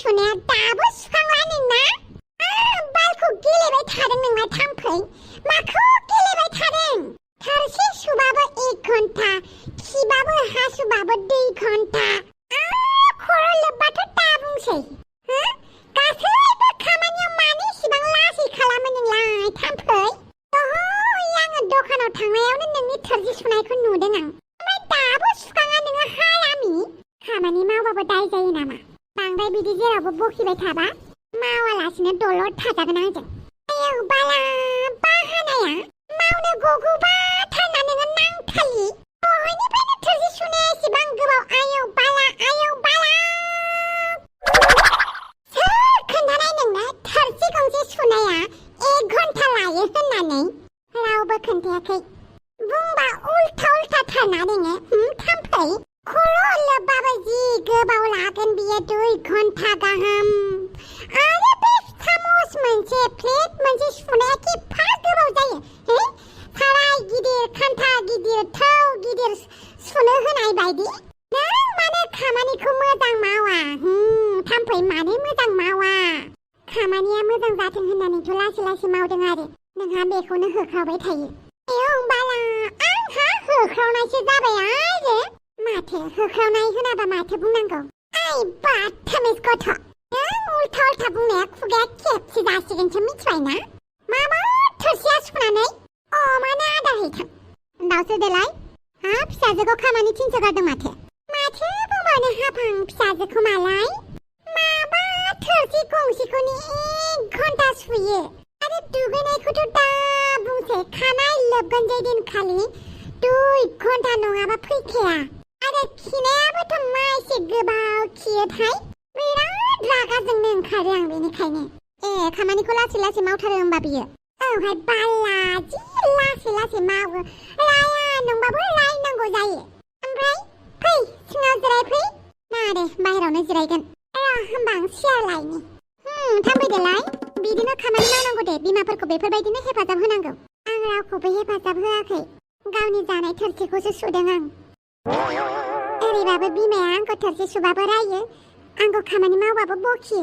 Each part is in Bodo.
सुनाया दाबो सुखांला नोंना? बालखौ गेलेबाय थादों नोंना थाम्फै? माखौ गेलेबाय थादों? थोरसि सुबाबो 1 घन्टा, खिबाबो हासुबाबो 2 घन्टा। खर' लोब्बाथ' दा बुंसै। गासैबो खामानियाव मानो इसिबां लासै खालामो नोंलाय थाम्फै? दहय आङो दखानाव थांनायावनो नोंनि थोरसि सुनायखौ नुदों आं। ओमफ्राय दाबो सुखाङा नोङो हायामि? खामानि मावबाबो दाय जायो नामा? बांद्राय बिदि जेरावबो बखिबाय थाबा मावालासिनो दलद थाजागोन आंजों। आयौ बाला बाहानाया मावनो गगौबाथारना नोङो नांथालि। दहायनिफ्रायनो थोरसि सुनाया एसेबां गोबाव। आयौ बाला आयौ बाला। सोर खोन्थानाय नोंनो थोरसि गंसे सुनाया 1 घन्टा लायो होननानै? रावबो खोन्थायाखै। बुंबा उल्था उल्था थारना नोङो थाम्फै। खर' लोब्बाबो जि गोबाव लागोन बियो 2 घन्टा गाहाम। आरो बे सामस मोनसे प्लेट मोनसे सुनाया एफा गोबाव जायो। साराय गिदिर खान्था गिदिर थौ गिदिर सुनो होनाय बायदि। नों मानो खामानिखौ मोजां मावा? थाम्फै मानो मोजां मावा? खामानिया मोजां जाथों होननानैथ' लासै लासै मावदों आरो नोंहा बेखौनो होख्रावबाय थायो। आयौ बाला आंहा होख्रावनायसो जाबाय आरो। माथो होख्रावनाय होनाबा माथो बुंनांगौ? आइ बाथामिस गथ'। नों उल्था उल्था बुंनाया खुगाया खेबसे जासिगोनसो मिथिबाय ना? मामा थोरसिया सुनानै अमानो आदार हैथां। दावसो देलाय। फिसाजोखौ खामानि थिनसोगारदों माथो? माथो बुंबावनो हाफां फिसाजोखौ मालाय? माबा थोरसि गंसेखौनो 1 घन्टा सुयो। आरो दुगैनायखौथ' दा बुंसै। खानाय लोबगोन जे दिनखालि 2 घन्टा नङाबा फैखाया। आरो खिनायाबोथ' मा एसे गोबाव खियोथाय? बिराद रागा जोंनो ओंखारो आं बेनिखायनो। खामानिखौ लासै लासै मावथारो होमबा बियो? औहाय बाला जि लासै लासै मावो। राया नंबाबो रायनांगौ जायो। ओमफ्राय फै सिङाव जिरायफै। ना दे बाहेरावनो जिरायगोन। होमबा आं सियार लायनि। थाम्फै देलाय। बिदिनो खामानि मावनांगौ दे। बिमाफोरखौ बेफोरबायदिनो हेफाजाब होनांगौ। आं रावखौबो हेफाजाब होआखै। गावनि जानाय थोरसिखौसो सुदों आं। ओरैबाबो बिमाया आंखौ थोरसि सुबाबो रायो, आंखौ खामानि मावबाबो बखियो।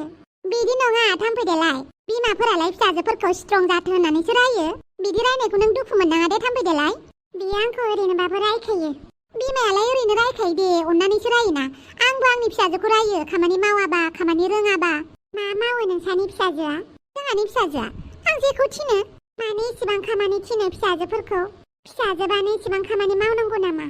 बिदि नङा थाम्फै देलाय। बिमाफोरालाय फिसाजोफोरखौ स्ट्रं जाथो होननानैसो रायो। बिदि रायनायखौ नों दुखु मोननाङा दे थाम्फै देलाय। बियो आंखौ ओरैनोबाबो रायखायो। बिमायालाय ओरैनो रायखायो दे, अननानैसो रायोना। आंबो आंनि फिसाजोखौ रायो खामानि मावाबा खामानि रोङाबा। मा मावो नोंसानि फिसाजोआ? जोंहानि फिसाजोआ आं जेखौ थिनो। मानो इसेबां खामानि थिनो फिसाजोफोरखौ? फिसाजोबानो इसेबां खामानि मावनांगौ नामा?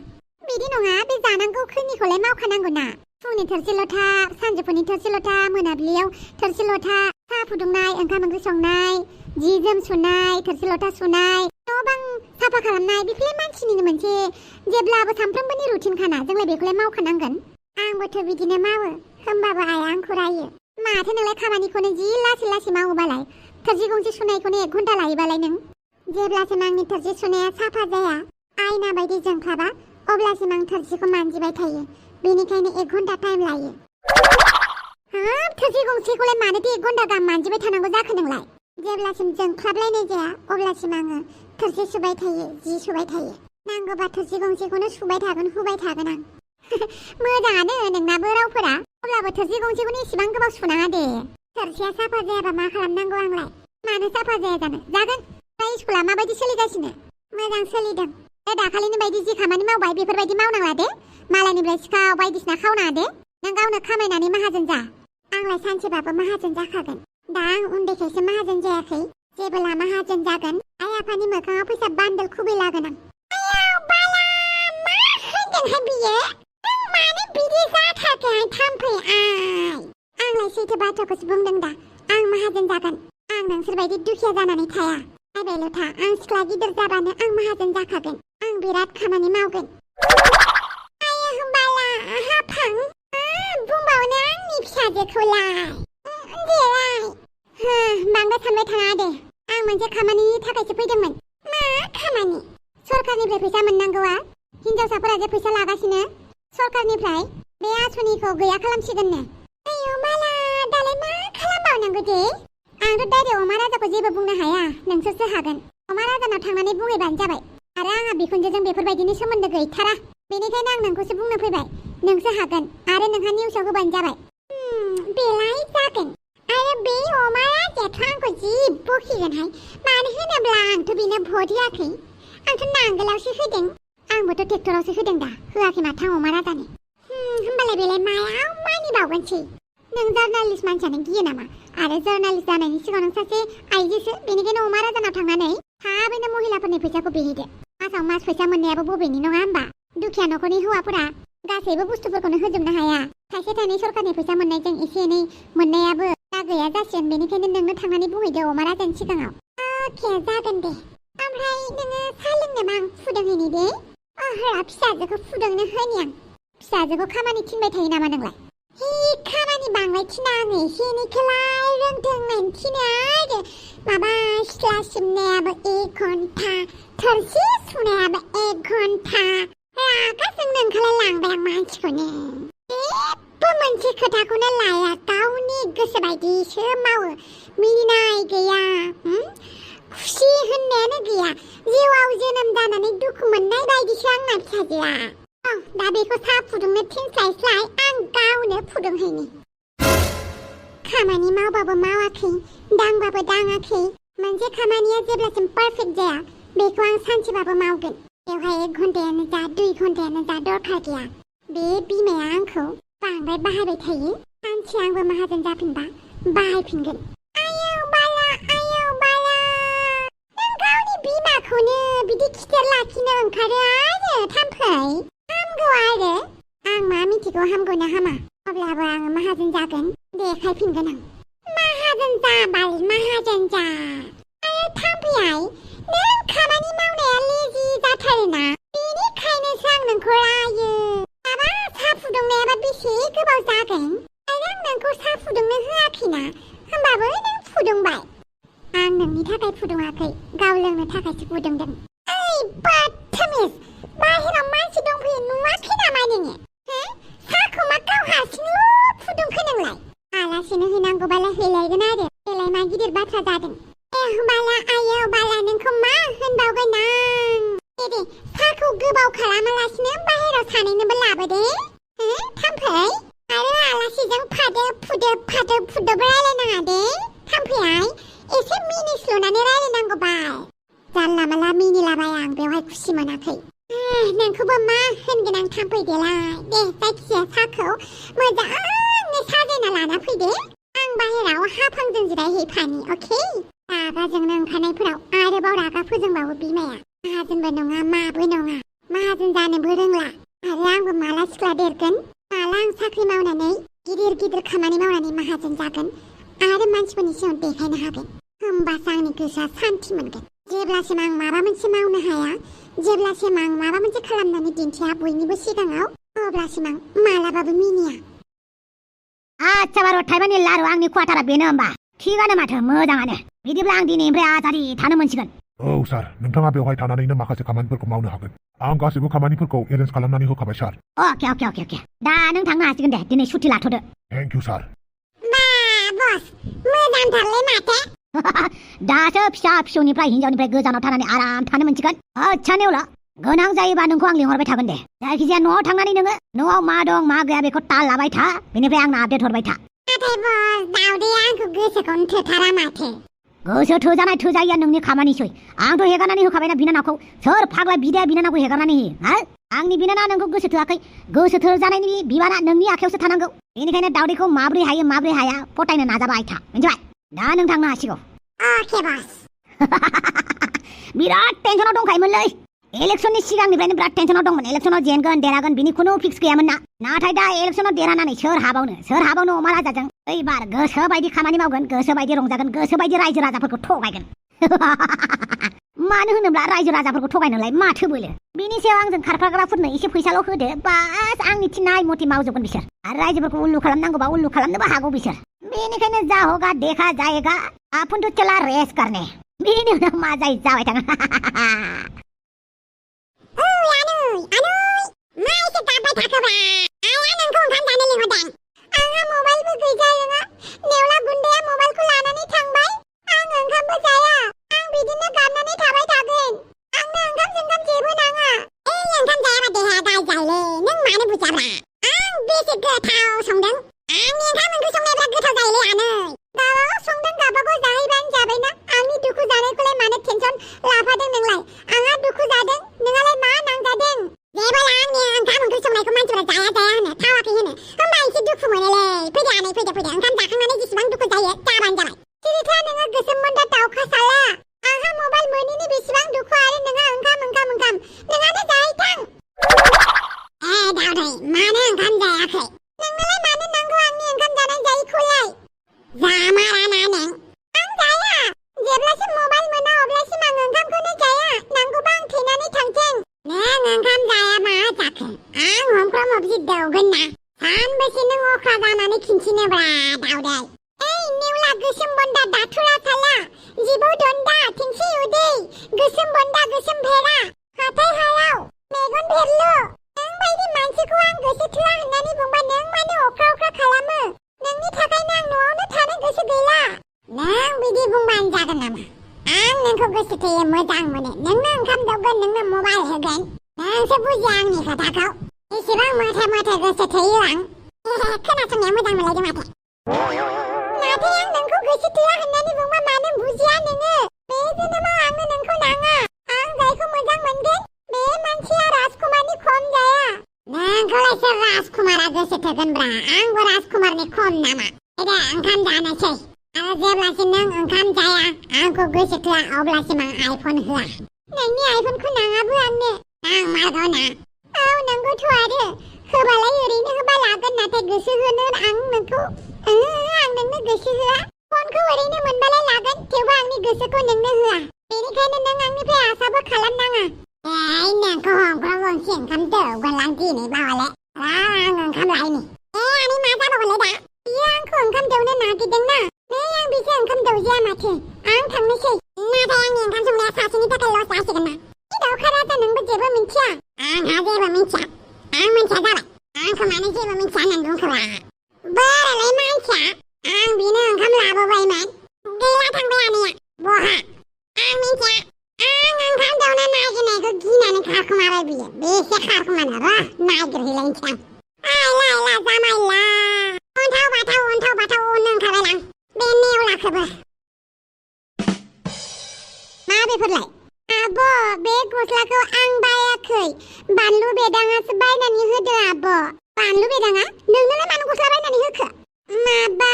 बिदि नङा, बे जानांगौ खिनिखौलाय मावखानांगौ ना। फुंनि थोरसि लथा, सानजौफुनि थोरसि लथा, मोनाबिलियाव थोरसि लथा, साहा फुदुंनाय, ओंखाम ओंख्रि संनाय, जि जोम सुनाय, थोरसि लथा सुनाय, न' बां साफा खालामनाय, बेफोरलाय मानसिनिनो मोनसे जेब्लाबो सानफ्रोमबोनि रुटिनखाना। जोंलाय बेखौलाय मावखानांगोन। आंबोथ' बिदिनो मावो। होमबाबो आइया आंखौ रायो। माथो नोंलाय खामानिखौनो जि लासै लासै मावोबालाय? थोरसि गंसे सुनायखौनो 1 घन्टा लायोबालाय नों? जेब्लासिम आंनि थोरसि सुनाया साफा जाया, आयना बायदि जोंख्लाबा, अब्लासिम आं थोरसिखौ मानजिबाय थायो। बेनिखायनो 1 घन्टा टाइम लायो। थोरसि गंसेखौलाय मानोथो 1 घन्टा गाहाम मानजिबाय थानांगौ जाखो नोंलाय? जेब्लासिम जोंख्लाबलायनाय जाया अब्लासिम आङो थोरसि सुबाय थायो, जि सुबाय थायो। नांगौबा थोरसि गंसेखौनो सुबाय थागोन, हुबाय थागोन आं। मोजाङानो नोंनाबो रावफोरा। अब्लाबो थोरसि गंसेखौनो इसेबां गोबाव सुनाङा दे। थोरसिया साफा जायाबा मा खालामनांगौ आंलाय? मानो साफा जाया जानो? जागोन। ओमफ्राय स्कुला माबायदि सोलिगासिनो? मोजां सोलिदों। दाखालिनि बायदि जि खामानि मावबाय बेफोरबायदि मावनांला दे। मालायनिफ्राय सिखाव बायदिसिना खावनाङा दे। नों गावनो खामायनानै माहाजोन जा। आंलाय सानसेबाबो माहाजोन जाखागोन। दा आं उन्दैखायसो माहाजोन जायाखै। जेब्ला माहाजोन जागोन, आइ आफानि मोखाङाव फैसा बान्डल खुबैलागोन आं। आयौ बाला मा होनदोंहाय बियो? नों मानो बिदि जाथारखोहाय थाम्फै आइ? आंलाय सैथो बाथ्राखौसो बुंदों दा। आं माहाजोन जागोन। आं नोंसोरबायदि दुखिया जानानै थाया। नायबायल' था, आं सिख्ला गिदिर जाबानो आं माहाजोन जाखागोन। आं बिराद खामानि मावगोन। आयौ बाला हाफां बुंबावनो आंनि फिसाजोखौलाय। देलाय। बांद्राय सानबाय थाङा दे। आं मोनसे खामानिनि थाखायसो फैदोंमोन। मा खामानि? सरकारनिफ्राय फैसा मोननांगौआ। हिनजावसाफोरा जे फैसा लागासिनो सरकारनिफ्राय, बे आसनिखौ गैया खालामसिगोननो। आयौ बाला दालाय मा खालामबावनांगौ दे? आंथ' डाइरेक्ट अमा राजाखौ जेबो बुंनो हाया। नोंसोरसो हागोन। अमा राजानाव थांनानै बुंहैबानो जाबाय। आरो आंहा बिखुनजोजों बेफोरबायदिनि सोमोन्दो गैथारा। बेनिखायनो आं नोंखौसो बुंनो फैबाय। नोंसो हागोन आरो नोंहा निउसाव होबानो जाबाय। बेलाय बाजैयाथ' आंखौ जि बखिगोनहाय मानो होनोब्ला आंथ' बेनो भट होआखै आंथ' नांगोलावसो होदों आंबोथ' ट्रेक्टरावसो होदों दा होआखै माथो आं अमा राजानो होमबालाय बेलाय मायाव मानिबावगोनसै नों जार्नालिस्ट मानसियानो गियो नामा आरो जार्नालिस्ट जानायनि सिगां नों सासे आइजोसो बेनिखायनो अमा राजानाव थांनानै थाबैनो महिलाफोरनि फैसाखौ बिहैदो मासाव मास फैसा मोननायाबो बबेनि नङा होमबा दुखिया न'खरनि हौवाफोरा गासैबो बुस्थुफोरखौनो होजोबनो हाया थाइसे थाइनै सरकारनि फैसा मोननायजों एसे एनै मोननायाबो दा गैया जासिगोन बेनिखायनो नोंनो थांनानै बुंहैदो अमा राजानि सिगाङाव अके जागोन दे ओमफ्राय नोङो साहा लोंनोबा आं फुदुंहैनि दे ओहो फिसाजोखौ फुदुंनो होनि आं फिसाजोखौ खामानि थिनबाय थायो नामा नोंलाय खामानि बांद्राय थिना आङो एसे एनैखौलाय रोंथों होननानै थिनो आरो माबा सिथ्ला सिबनायाबो 1 घन्टा थोरसि सुनायाबो 1 घन्टा रागा जोंनो ओंखारलाय लांबाय आं मानसिखौनो जेबो मोनसे खोथाखौनो लाया गावनि गोसो बायदिसो मावो मिनिनाय गैया खुसि होननायानो गैया जिउआव जोनोम जानानै दुखु मोननाय बायदिसो आंना फिसाजोआ दा बेखौ साहा फुदुंनो थिनस्लायस्लाय आं गावनो फुदुंहैनि खामानि मावबाबो मावाखै दांबाबो दाङाखै मोनसे खामानिया जेब्लासिम पारफेक्ट जाया बेखौ आं सानसेबाबो मावगोन बेवहाय 1 घन्टायानो जा 2 घन्टायानो जा दरखार गैया बे बिमाया आंखौ बांद्राय बाहायबाय थायो सानसे आंबो माहाजोन जाफिनबा बाहायफिनगोन आयौ बाला नों गावनि बिमाखौनो बिदि खिथेर लाखिनो ओंखारो आरो थाम्फै हामगौ आरो आं मा मिथिगौ हामगौ ना हामा अब्लाबो आङो माहाजोन जागोन देखायफिनगोन आं माहाजोन जा बाल माहाजोन जा आरो थाम्फैहाय नों खामानि मावनाया लेजि जाथारोना बेनिखायनोसो आं नोंखौ रायो माबा साहा फुदुंनायाबा बेसे गोबाव जागोन आरो आं नोंखौ साहा फुदुंनो होआखैना होमबाबो नों फुदुंबाय आं नोंनि थाखाय फुदुङाखै गाव लोंनो थाखायसो फुदुंदों ओइ बदतमिज बाहेराव मानसि दंफैयो नुवाखै नामा नोङो साहाखौ मा गाव हारसिंल' फुदुंखो नोंलाय आलासिनो हैनांगौबालाय हैलायगोन आरो बेलाय मा गिदिर बाथ्रा जादों बाला आयौ बाला नोंखौ मा होनबावगोन आं दे साहाखौ गोबाव खालामालासिनो बाहेराव सानैनोबो लाबोदे थाम्फै आरो आलासिजों फादोब रायलायनाङा दे थाम्फैहाय एसे मिनिस्लुनानै रायलायनांगौ बाल जानला माला मिनिलाबाय आं बेवहाय खुसि मोनाखै नोंखौबो मा होनगोन आं थाम्फै देलाय दे जायखिजाया साहाखौ मोजाङै साजायना लाना फैदे आं बाहेराव हाफांजों जिरायहैफानि अके रागा जोंनो ओंखारनायफोराव आरोबाव रागा फोजोंबावो बिमाया माहाजोनबो नङा माबो नङा माहाजोन जानोबो रोंला आरो आंबो माला सिख्ला देरगोन माला आं साख्रि मावनानै गिदिर खामानि मावनानै माहाजोन जागोन आरो मानसिफोरनि सिगाङाव देखायनो हागोन होमबासो आंनि गोसोआ सान्थि मोनगोन जेब्लासिम आं माबा मोनसे मावनो हाया जेब्लासिम आं माबा मोनसे खालामनानै दिन्थिया बयनिबो सिगाङाव अब्लासिम आं मालाबाबो मिनिया आच्छा बार' थाइबानि लारु आंनि क्वार्टारा बेनो होमबा थिगानो माथो मोजाङानो बिदिब्ला आं दिनैनिफ्राय आजादि थानो मोनसिगोन औ सार नोंथाङा बेवहाय थानानैनो माखासे खामानिफोरखौ मावनो हागोन आं गासैबो खामानिफोरखौ एरेन्ज खालामनानै होखाबाय सार अके दा नों थांनो हासिगोन दे दिनै सुटि लाथ'दो थेंक इउ सार बा बस मोजांथारलै माथो दासो फिसौनिफ्राय हिनजावनिफ्राय गोजानाव थानानै आराम थानो मोनसिगोन आच्छा नेवला गोनां जायोबा नोंखौ आं लिंहरबाय थागोन दे जायखिजाया न'आव थांनानै नोङो न'आव मा दं मा गैया बेखौ ताल लाबाय था बेनिफ्राय आंनो आपडेट हरबाय था नाथाय बस दावदैया आंखौ गोसोखौनो थोथारा माथो गोसो थोजानाय थोजायैया नोंनि खामानिसै आंथ' हेगारनानै होखाबायना बिनानावखौ सोर फाग्ला बिदाया बिनानावखौ हेगारनानै होयो आंनि बिनानावा नोंखौ गोसो थोआखै गोसो थोजानायनि बिबाना नोंनि आखायावसो थानांगौ बेनिखायनो दावदैखौ माब्रै हायो माब्रै हाया फटायनो नाजाबाय था मिन्थिबाय दा नों थांनो हासिगौ अके बस बिराद टेनसनाव दंखायोमोनलै इलेक्सननि सिगांनिफ्रायनो बिराद टेनसनाव दंमोन इलेक्सनाव जेनगोन देरहागोन बिनि खुनु फिक्स गैयामोन ना नाथाय दा इलेक्सनाव देरहानानै सोर हाबावनो अमा राजाजों एबार गोसो बायदि खामानि मावगोन गोसो बायदि रंजागोन गोसो बायदि रायजो राजाफोरखौ थगायगोन मानो होनोब्ला रायजो राजाफोरखौ थगायनोलाय माथो बोलो बिनि सायाव आंजों खारफाग्राफोरनो एसे फैसाल' होदो बास आंनि थिननाय मथे मावजोबगोन बिसोर आरो रायजोफोरखौ उल्लु खालामनांगौबा उल्लु खालामनोबो हागौ बिसोर बेनिखायनो जा होगा देखा जाएगा आपुन तो चला रेस करने बेनि उनाव मा जायो जाबाय थागोन माइसो गाबबाय थाखोबा आइया नोंखौ ओंखाम जानो लिंहरदों आंहा मबाइलबो गैजारोङा नेवला गुन्दैया मबाइलखौ लानानै थांबाय आं ओंखामबो जाया आं बिदिनो गाबनानै थाबाय थागोन आंनो ओंखाम जेबो नाङा ओंखाम जायाबा देहाया गाज्रि जायोलै नों मानो बुजाब्रा आं बेसे गोथाव संदों आंनि ओंखाम ओंख्रि संनाया बिराद गोथाव जायोलै आनै गावबागाव संदों गावबागाव फैदो ओंखाम जाखांनानै जेसेबां दुखु जायो जाबानो जाबाय सिरिथा नोङो गोसोम मोनदा दाउखा साला आंहा मबाइल मोनिनि बेसेबां दुखु आरो नोंहा ओंखाम नोंहानो जाहैथां दावदै मानो ओंखाम जायाखै नोंनोलाय मानो नांगौ आंनि ओंखाम जानाय जायैखौलाय जामाराना नों आं जाया जेब्लासिम मबाइल मोना अब्लासिम आं ओंखामखौनो जाया नांगौबा आं थैनानै थांथों नों ओंखाम जाया मा जाखो आं हमफ्राम हबजि दौगोन ना सानबेसे नों अख्रा जानानै खिन्थिनोब्रा दावदै नेवला गोसोम बन्दा दाथुरा साला जिबौ दन्दा थिंसि उदै गोसोम बन्दा गोसोम भेरा हाथाय हायाव मेगन भेरलु नों बायदि मानसिखौ आं गोसो थोआ होननानै बुंबा नों मानो अख्रा खालामो नोंनि थाखायनो आं न'आवनो थानो गोसो गैला नों बिदि बुंबानो जागोन नामा आं नोंखौ गोसो थोयो मोजां मोनो नोंनो ओंखाम दौगोन नोंनो मबाइल होगोन नोंसो बुजिया आंनि खोथाखौ एसेबां माथे गोसो थोयो आं खोनासंनाया मोजां मोनलायदों माथो नाथाय आं नोंखौ गोसो थोआ होननानै बुंबा मानो बुजिया नोङो बे जोनोमाव आंनो नोंखौ नाङा आं जायखौ मोजां मोनगोन बे मानसिया राजकुमारनि खम जाया नोंखौलाय सोर राजकुमारा गोसो थोगोनब्रा आंबो राजकुमारनि खम नामा दे ओंखाम जानोसै आरो जेब्लासिम नों ओंखाम जाया आंखौ गोसो थोआ अब्लासिम आं आइफन होआ नोंनि आइफनखौ नाङाबो आंनो आं मारगौ ना औ नंगौथ' आरो होबालाय ओरैनो होबा लागोन नाथाय गोसो होनो आं नोंखौ आं नोंनो गोसो होआ फनखौ ओरैनो मोनबालाय लागोन थेवबो आंनि गोसोखौ नोंनो होआ बेनिखायनो नों आंनिफ्राय आसाबो खालामनाङा नोंखौ हमग्रा गंसे ओंखाम दौगोनलां दिनै बावले आं ओंखाम लायनि आनै मा जाबावगोनलाय दा बियो आंखौ ओंखाम दौनो नागिरदोंना नै आं बिसो ओंखाम दौजाया माथो आं थांनोसै नाथाय आंनि ओंखाम संनाया सासेनि थाखाय लस जासिगोन ना दाउखा राजा नोंबो जेबो मिन्थिया आंहा जेबो मिन्थिया आं मिन्थिया जाबाय आंखौ मानो जेबो मिन्थिया होननानै बुंखोबा बोरालाय मानसिया आं बिनो ओंखाम लाबोबायमोन गैला थांबाय आनैया बहा आं मिन्थिया आं ओंखाम दौनो नागिरनायखौ गिनानै खारखुमाबाय बियो बेसे खारखुमानो र' नागिरहैलायनोसै आं आइला जामाइला अन्थाव बाथाव अननो ओंखारबायलां बे नेवलाखौबो मा बेफोरलाय आब' बे गस्लाखौ आं बायाखै बानलु बेदाङासो बायनानै होदो आब' बानलु बेदाङा नोंनोलाय मानो गस्ला बायनानै होखो माबा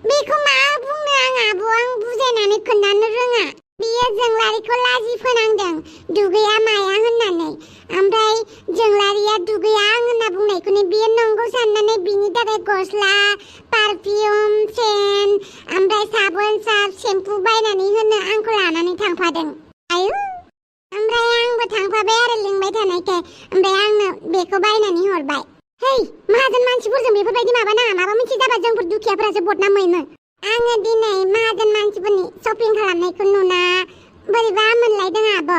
बेखौ मा बुंनो आं आब' आं बुजायनानै खोन्थानो रोङा बियो जोंलारिखौ लाजि फोनांदों दुगैया माया होननानै ओमफ्राय जोंलारिया दुगैया आं होनना बुंनायखौनो बियो नंगौ साननानै बिनि थाखाय गस्ला पारफिउम सेन ओमफ्राय साबोन सार्फ सेम्पु बायनानै होनो आंखौ लानानै थांफादों आयु ओमफ्राय आंबो थांफाबाय आरो लिंबाय थानायखाय ओमफ्राय आंनो बेखौ बायनानै हरबाय है माहाजोन मानसिफोरजों बेफोरबायदि माबा नाङा माबा मोनसे जाबा जोंफोर दुखियाफोरासो बदनाम मोनो आङो दिनै माहाजोन मानसिफोरनि शपिं खालामनायखौ नुना बोरैबा मोनलायदों आब'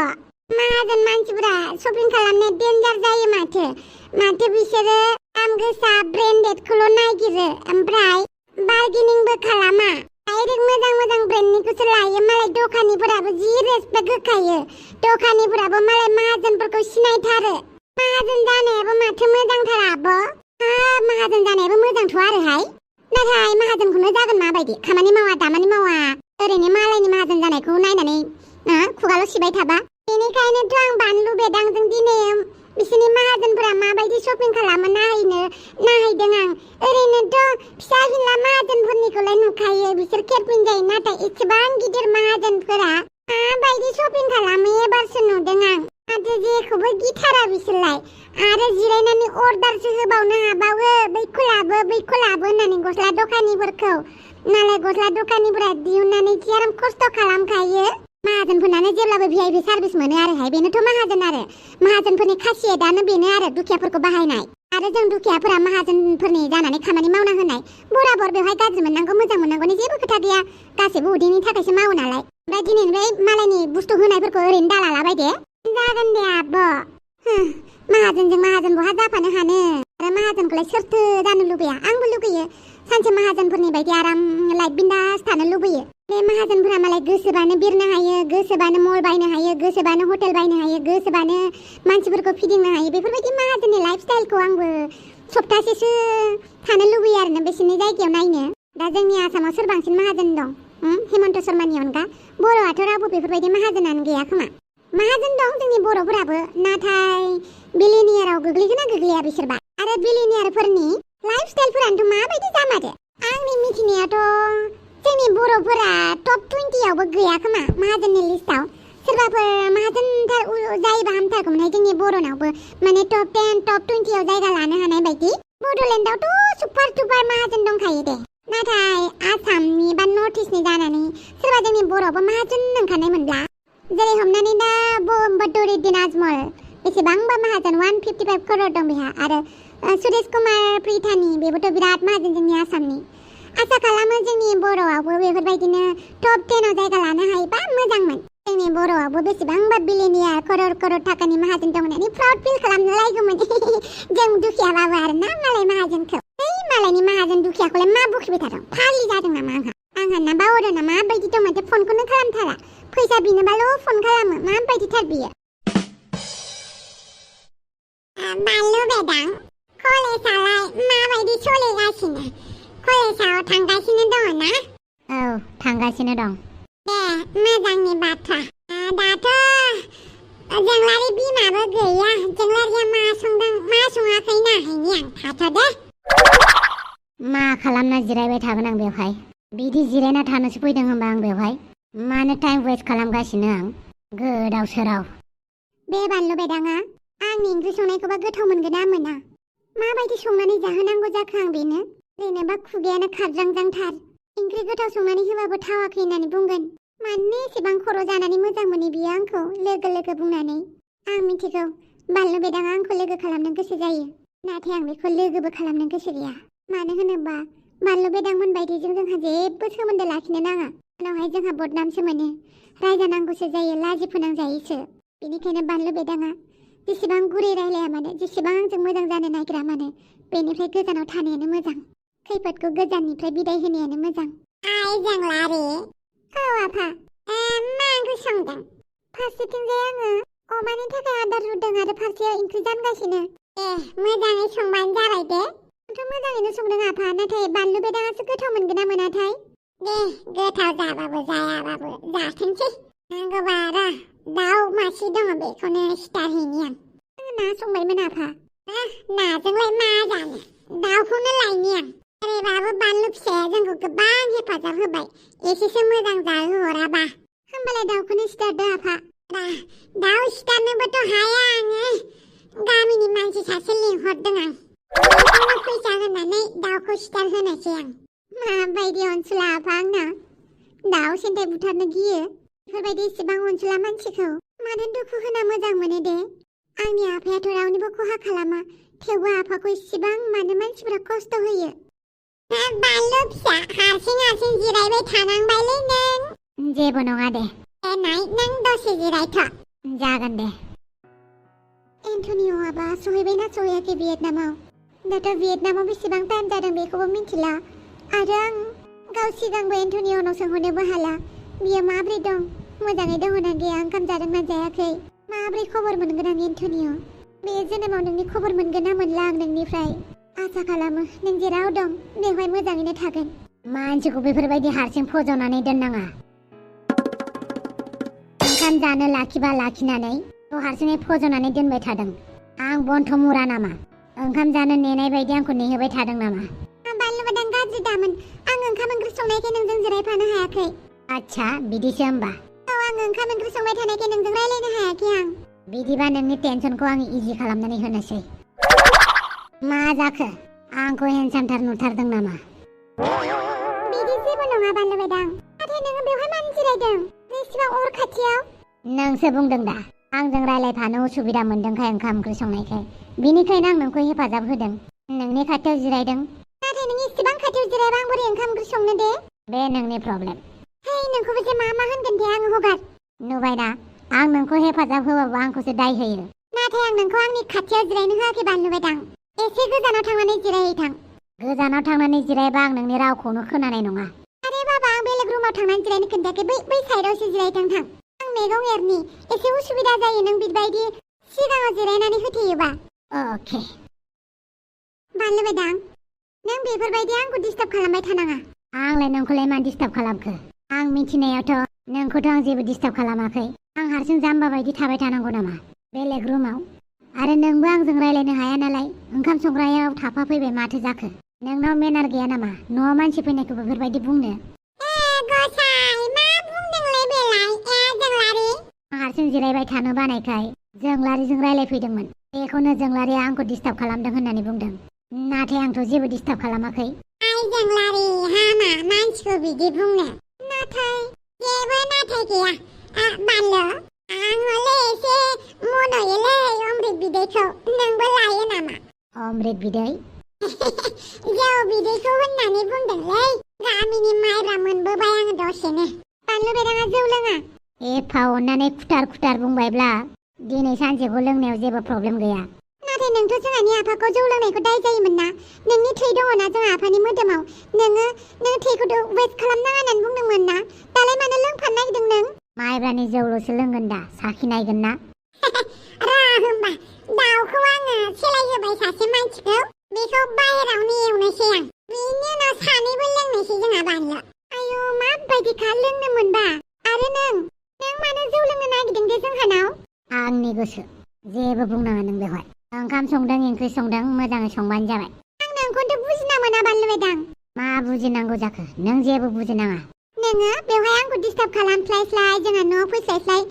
माहाजोन मानसिफोरा शपिं खालामनो डेन्जार जायो माथो बिसोरो दाम गोसा ब्रेन्डेडखौल' नागिरो ओमफ्राय बार्गेनिंबो खालामा डाइरेक्ट मोजां ब्रेन्डनिखौसो लायो मालाय दखानिफोराबो जि रेसपेक्ट होखायो दखानिफोराबो मालाय माहाजोनफोरखौ सिनायथारो माहाजोन जानायाबो माथो मोजांथार आब' माहाजोन जानायाबो मोजांथ' आरोहाय नाथाय माहाजोनखौनो जागोन माबायदि खामानि मावा दामानि मावा ओरैनो मालायनि माहाजोन जानायखौ नायनानै खुगाल' सिबाय थाबा बेनिखायनोथ' आं बानलु बेदांजों दिनै बिसोरनि माहाजोनफोरा माबायदि शपिं खालामो नायहैदों आं ओरैनोथ' फिसा फिनला माहाजोनफोरनिखौलाय नुखायो बिसोर केरपिन जायो नाथाय एसेबां गिदिर माहाजोनफोरा माबायदि शपिं खालामो एबारसो नुदों आं माथो जेखौबो गिथारा बिसोरलाय आरो जिरायनानै अर्डारसो होबावनो हाबावो बैखौ लाबो होननानै गस्ला दखानिफोरखौ नालाय गस्ला दखानिफोरा दिहुननानै जि आराम खस्थ' खालामखायो माहाजोनफोरनानो जेब्लाबो भिआइपि सार्भिस मोनो आरोहाय बेनोथ' माहाजोनफोरनि खासियतआनो बेनो आरो दुखियाफोरखौ बाहायनाय आरो जों दुखियाफोरा माहाजोनफोरनि जानानै खामानि मावना होनाय बराबर बेवहाय गाज्रि मोननांगौ मोजां मोननांगौनि जेबो खोथा गैया गासैबो उदैनि थाखायसो मावो नालाय ओमफ्राय दिनैनिफ्राय मालायनि बुस्थु होनायफोरखौ ओरैनो दालालाबाय दे जागोन दे आब' माहाजोनजों माहाजोन बहा जाफानो हानो आरो माहाजोनखौलाय सोरथो जानो लुबैया आंबो लुगैयो सानसे माहाजोनफोरनि बायदि आराम लाइफ बिन्दास थानो लुबैयो बे माहाजोनफोरा मालाय गोसोबानो बिरनो हायो गोसोबानो मल बायनो हायो गोसोबानो हटेल बायनो हायो गोसोबानो मानसिफोरखौ फिदिंनो हायो बेफोरबायदि माहाजोननि लाइफ स्टाइलखौ आंबो सप्तासेसो थानो लुबैयो आरो ना बिसोरनि जायगायाव नायनो दा जोंनि आसामाव सोर बांसिन माहाजोन दं हेमन्त शर्मानि अनगा बर'आथ' रावबो बेफोरबायदि माहाजोनानो गैया खोमा माहाजोन दं जोंनि बर'फोराबो नाथाय बिलिनियाराव गोग्लैगोना गोग्लैया बिसोरबा आरो बिलिनियारफोरनि लाइफ स्टाइलफोरानोथ' माबायदि जामारो आंनि मिथिनायाथ' जोंनि बर'फोरा टप 20आवबो गैया खोमा माहाजोननि लिस्टआव सोरबाफोर माहाजोनथार जायोबा हामथारगौमोनहाय जोंनि बर'नावबो माने टप 10 टप 20आव जायगा लानो हानाय बायदि बड'लेण्डआवथ' सुपार टुपार माहाजोन दंखायो दे नाथाय आसामनि बा नर्थ इस्टनि जानानै सोरबा जोंनि बर'आवबो माहाजोन नंखानाय मोनब्ला जेरै हमनानै दा बदरुद्दिन आजमल बेसेबांबा माहाजोन 155 करोड़ दं बेहा आरो सुरेश कुमार प्रिटानि बेबोथ' बिराद माहाजोन जोंनि आसामनि आसा खालामो जोंनि बर'आवबो बेफोरबायदिनो टप 10आव जायगा लानो हायोबा मोजांमोन जोंनि बर'आवबो बेसेबांबा बिलियनियार करोड़ थाखानि माहाजोन दं होननानै प्राउड फिल खालामनो लायगौमोन जों दुखियाबाबो आरोना मालाय माहाजोनखौ मालायनि माहाजोन दुखियाखौलाय मा बुखिबाय थादों फाग्लि जादों नामा आंहा ना बावरोना माबायदि दं माथो फनखौनो खालामथारा फैसा बिनोबाल' फन खालामो माबायदिथार बियो बानलु बेदां कलेजालाय माबायदि सोलिगासिनो कलेजाव थांगासिनो दङ ना औ थांगासिनो दं दे मोजांनि बाथ्रा दाथ' जोंलारि बिमाबो गैया जोंलारिया मा संदों मा सङाखै नायहैनि आं थाथ'दे मा खालामना जिरायबाय थागोन आं बेवहाय बिदि जिरायना थानोसो फैदों होनबा आं बेवहाय मानो टाइम वेस्ट खालामगासिनो आं गोदाव सोराव बे बानलु बेदाङा आंनि ओंख्रि संनायखौबा गोथाव मोनगोन ना मोना माबायदि संनानै जाहोनांगौ जाखो आं बेनो जेनेबा खुगायानो खारजांजांथार ओंख्रि गोथाव संनानै होबाबो थावाखै होननानै बुंगोन मानो एसेबां खर' जानानै मोजां मोनो बियो आंखौ लोगो बुंनानै आं मिथिगौ बानलु बेदाङा आंखौ लोगो खालामनो गोसो जायो नाथाय आं बेखौ लोगोबो खालामनो गोसो गैया मानो होनोबा बानलु बेदांमोन बायदिजों जोंहा जेबो सोमोन्दो लाखिनो नाङा उनावहाय जोंहा बदनामसो मोनो रायजानांगौसो जायो लाजि फोनांजायोसो बेनिखायनो बानलु बेदाङा जेसेबां गुरै रायलाया मानो जेसेबां आंजों मोजां जानो नागिरा मानो बेनिफ्राय गोजानाव थानायानो मोजां खैफोदखौ गोजाननिफ्राय बिदाय होनायानो मोजां आइ जोंलारि औ आफा मा ओंख्रि संदों फारसेथिंजाय आङो अमानि थाखाय आदार रुदों आरो फारसेयाव ओंख्रि जानगासिनो मोजाङै संबानो जाबाय दे आंथ' मोजाङैनो संदों आफा नाथाय बानलु बेदाङासो गोथाव मोनगोन ना मोनाथाय दे गोथाव जाबाबो जायाबाबो जाथोंसै नांगौबा आरो दाउ मासे दङ बेखौनो सिथारहैनि आं ना संबायमोन आफा नाजोंलाय मा जानो दाउखौनो लायनि आं ओरैबाबो बानलु फिसाया जोंखौ गोबां हेफाजाब होबाय एसेसो मोजां जाहोहराबा होमबालाय दाउखौनो सिथारदो आफा दाउ सिथारनोबोथ' हाया आङो गामिनि मानसि सासे लिंहरदों आं बेखौनो फैसा होनानै दाउखौ सिथारहोनोसै आं माबायदि अनसुला आफा आंना दाउ सेन्थाय बुथारनो गियो बेफोरबायदि इसेबां अनसुला मानसिखौ मानो दुखु होना मोजां मोनो दे आंनि आफायाथ' रावनिबो खहा खालामा थेवबो आफाखौ इसेबां मानो मानसिफोरा खस्थ' होयो बानलु फिसा हारसिं जिरायबाय थानांबायलै नों जेबो नङा दे नाय नों दसे जिरायथ' जागोन दे एन्टनिय'आबा सहैबायना सहैयाखै भियेटनामाव दाथ' भियेटनामाव बेसेबां टाइम जादों बेखौबो मिथिला आरो आं गाव सिगांबो एन्टनिय'नाव सोंहरनोबो हाला बियो माब्रै दं मोजाङै दङ ना गैया ओंखाम जादोंना जायाखै माब्रै खबर मोनगोन आं एन्टनिय' बे जोनोमाव नोंनि खबर मोनगोन ना मोनला आं नोंनिफ्राय आसा खालामो नों जेराव दं बेवहाय मोजाङैनो थागोन मानसिखौ बेफोरबायदि हारसिं फज'नानै दोननाङा ओंखाम जानो लाखिबा लाखिनानै हारसिङै फज'नानै दोनबाय थादों आं बन्थ' मुरा नामा ओंखाम जानो नेनाय बायदि आंखौ नेहोबाय थादों नामा बानलु बेदां गाज्रि दामोन आं ओंखाम ओंख्रि संनायखाय नोंजों जिरायफानो हायाखै आच्छा बिदिसो होमबा औ आं ओंखाम ओंख्रि संबाय थानायखाय नोंजों रायलायनो हायाखै आं बिदिबा नोंनि टेनसनखौ आं इजि खालामनानै होनोसै मा जाखो आंखौ हेन्डसामथार नुथारदों नामा बिदि जेबो नङा बानलु बेदां नाथाय नोङो बेवहाय मानो जिरायदों बेसेबां अर खाथियाव नोंसो बुंदों दा आंजों रायलायफानो उसुबिदा मोनदोंखाय ओंखाम ओंख्रि संनायखाय बिनिखायनो आं नोंखौ हेफाजाब होदों नोंनि खाथियाव जिरायदों नाथाय नों इसेबां खाथियाव जिरायबा आं बोरै ओंखाम ओंख्रि संनो दे बे नोंनि प्रब्लेम हे नोंखौबो जे मा होनगोन दे आं हगार नुबायना आं नोंखौ हेफाजाब होबाबो आंखौसो दाय होयो नाथाय आं नोंखौ आंनि खाथियाव जिरायनो होआखै बानलु बेदां एसे गोजानाव थांनानै जिरायहैथां गोजानाव थांनानै जिरायबा आं नोंनि रावखौनो खोनानाय नङा आरे बाबा आं बेलेग रुमाव थांनानै जिरायनो खोन्थायाखै बै साइडआवसो जिरायथां थां आं मैगं एरनि एसे उसुबिदा जायो नों बिबायदि सिगाङाव जिरायनानै होथेयोबा अके बानलु बेदां नों बेफोरबायदि आंखौ डिस्टार्ब खालामबाय थानाङा आंलाय नोंखौलाय मा डिस्टार्ब खालामखो आं मिथिनायावथ' नोंखौथ' आं जेबो डिस्टार्ब खालामाखै आं हारसिं जाम्बा बायदि थाबाय थानांगौ नामा बेलेग रुमाव आरो नोंबो आंजों रायलायनो हाया नालाय ओंखाम संग्रायाव थाफाफैबाय माथो जाखो नोंनाव मेनार गैया नामा न'आव मानसि फैनायखौ बेफोरबायदि बुंनो गसाइ मा बुंदोंलै बेलाय जोंलारि हारसिं जिरायबाय थानो बानायखाय जोंलारिजों रायलायफैदोंमोन बेखौनो जोंलारिया आंखौ डिस्टार्ब खालामदों होननानै बुंदों नाथाय आंथ' जेबो डिस्टार्ब खालामाखै आइ जोंलारि हामा मानसिखौ बिदि बुंनो नाथाय जेबो नाथाय गैया बानलु आं हले एसे मनयोलै अमृत बिदैखौ नोंबो लायो नामा अमृत बिदै जौ बिदैखौ होननानै बुंदोंलै गामिनि माइब्रा मोनबोबाय आङो दसेनो बानलु बेदाङा जौ लोङा एफा अननानै खुथार बुंबायब्ला दिनै सानसेखौ लोंनायाव जेबो प्रब्लेम गैया नाथाय नोंथ' जोंहानि आफाखौ जौ लोंनायखौ दाय जायोमोन ना नोंनि थै दङना जोंहा आफानि मोदोमाव नोङो थैखौथ' वेस्ट खालामनाङा होननानै बुंदोंमोन ना दालाय मानो लोंफानो नागिरदों नों माइब्रानि जौल'सो लोंगोन दा साखिनायगोन ना होमबा दाउखौ आङो सेलायहोबाय सासे मानसिखौ बेखौ बाहेरावनो एवनोसै आं बिनि उनाव सानैबो लोंनोसै जोंहा बानलु आयौ माबायदिखा लोंनो मोनबा आरो नों मानो जौ लोंनो नागिरदों दे जोंहानाव आंनि गोसो जेबो बुंनाङा नों बेवहाय ओंखाम संदों ओंख्रि संदों मोजाङै संबानो जाबाय आं नोंखौथ' बुजिना मोना बानलु बेदां मा बुजिनांगौ जाखो नों जेबो बुजिनाङा नोङो बेवहाय आंखौ डिस्टार्ब खालामस्लाय जोंहा न'आव फैस्लाय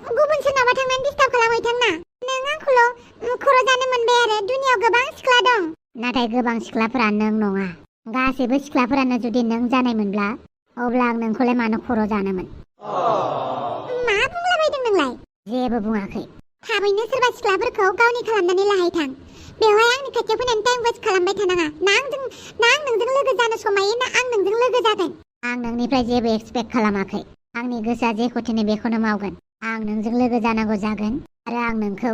गुबुन सोरनावबा थांनानै डिस्टार्ब खालामहैथोंना नों आंखौल' खर' जानो मोनबाय आरो दुनियाव गोबां सिख्ला दं नाथाय गोबां सिख्लाफोरा नों नङा गासैबो सिख्लाफोरानो जुदि नों जानायमोनब्ला अब्ला आं नोंखौलाय मानो खर' जानोमोन मा बुंलाबायदों नोंलाय जेबो बुङाखै थाबैनो सोरबा सिख्लाफोरखौ गावनि खालामनानै लाहैथां बेवहाय आंनि खाथियाव फैनानै टाइम वेस्ट खालामबाय थानाङा ना आं नोंजों लोगो जानो समायो ना आं नोंजों लोगो जागोन आं नोंनिफ्राय जेबो एक्सपेक्ट खालामाखै आंनि गोसोआ जेखौ थिनो बेखौनो मावगोन आं नोंजों लोगो जानांगौ जागोन आरो आं नोंखौ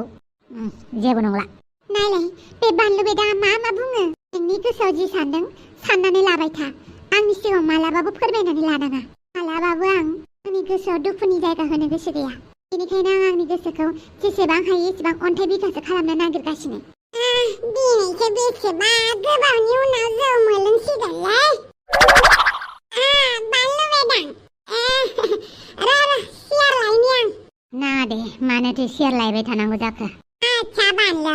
जेबो नंला नायलाय बे बानलु बेदाङा मा बुङो नोंनि गोसोआव जि सानदों साननानै लाबाय था आंनि सिगाङाव मालाबाबो फोरमायनानै लानाङा मालाबाबो आं आंनि गोसोआव दुखुनि जायगा होनो गोसो गैया बेनिखायनो आं आंनि गोसोखौ जेसेबां हायो एसेबां अन्थाइ बिखासो खालामनो नागिरगासिनो दिनैसो बेसेबा गोबावनि उनाव जौ मोनलोंसिगोनलै बानलु बेदां सियार लायनि आं नाङा दे मानोथो सियार लायबाय थानांगौ जाखो आच्छा बानलु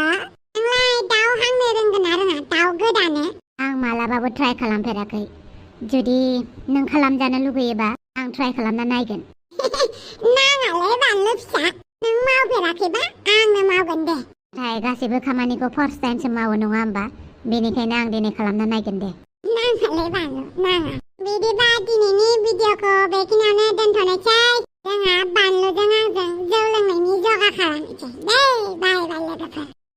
नोंलाय दाउ हांनो रोंगोन ना रोङा दाउ गोदानो आं मालाबाबो ट्राइ खालामफेराखै जुदि नों खालामजानो लुगैयोबा आं ट्राइ खालामना नायगोन नाङालै बानलु फिसा नों मावफेराखैबा आंनो मावगोन दे नाथाय गासैबो खामानिखौ फार्स्ट टाइमसो मावो नङा होमबा बेनिखायनो आं दिनै खालामना नायगोन दे नाङालै बानलु नाङा बिदिबा दिनैनि भिडिअखौ बेखिनियावनो